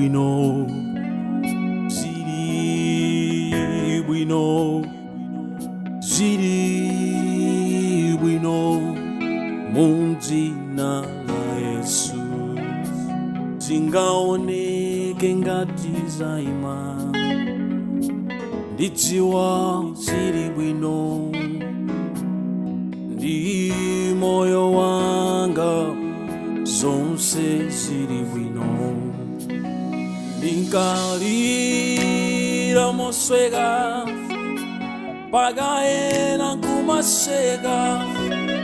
Bwino, zili bwino, zili bwino mudzina la Yesu. Zingaoneke ngati zaima, ndidziwa zili bwino. Ndi moyo wanga zonse zili bwino. Ndinkalira mosweka, pakaena kumaseka,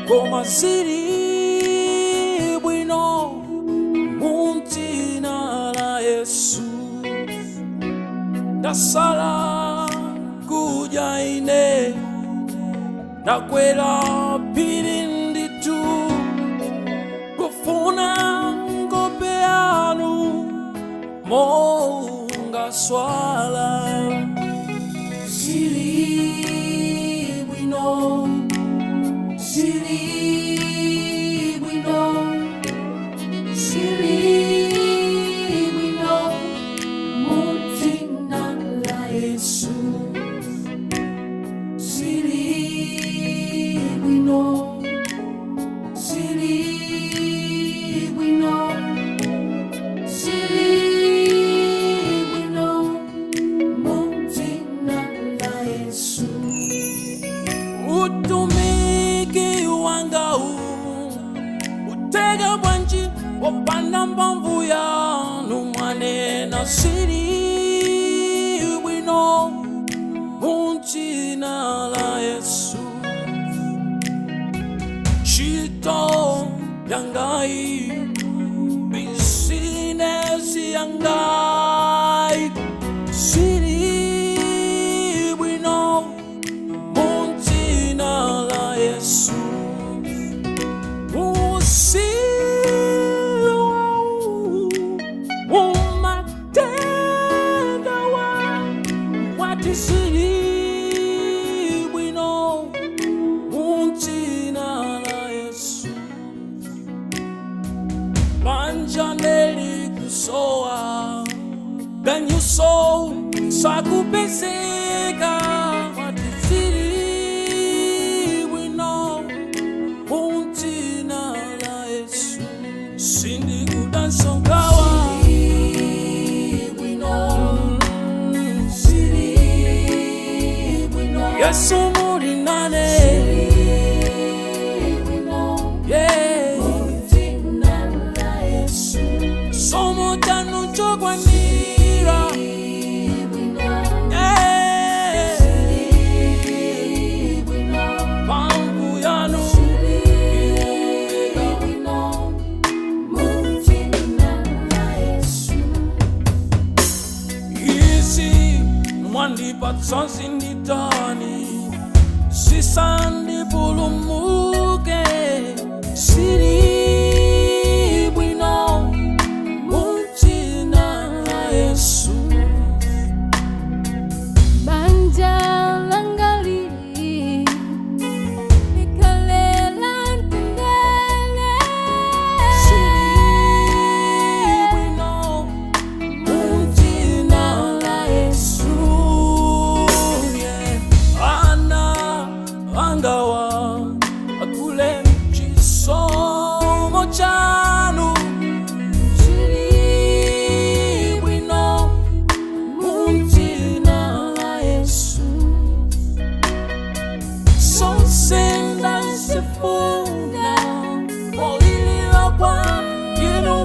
koma zili bwino mudzina la Yesu. Ndasala kudya ine, ndakwera phiri ndithu, kufuna nkhope yanu monga swala. Zili bwino, zili bwino, zili bwino mudzina la Yesu. Zili bwino, zili bwino, zili bwino mudzina la Yesu. Utumiki wanga utega bwanji wopanda mphamvu yanu, mwanena zili bwino mudzina la Yesu. Ntchito yangayi, bizinesi yangayi, zili bwino mudzina la Yesu. Usiwa umatenda wa wati zili bwino mudzina la Yesu. Banja nelikusowa ganyuso sakupezeka, wati zili bwino mudzina la Yesu. Sindikudanso nkhawa, Yesu muli nane. Yeah. Somo chanu chokwanira. Yeah. Mphamvu yanu iwomeka. Izi mwandipatsa zinditani, zisandipulumuke. Zili bwino mudzina la Yesu. Banja langali likhale la mtendere. Zili bwino mudzina la Yesu. Yeah. Ana angawa akule chisomo chanu. Zili bwino mudzina la Yesu. Zonse ndazifuna, molilira kwa inu.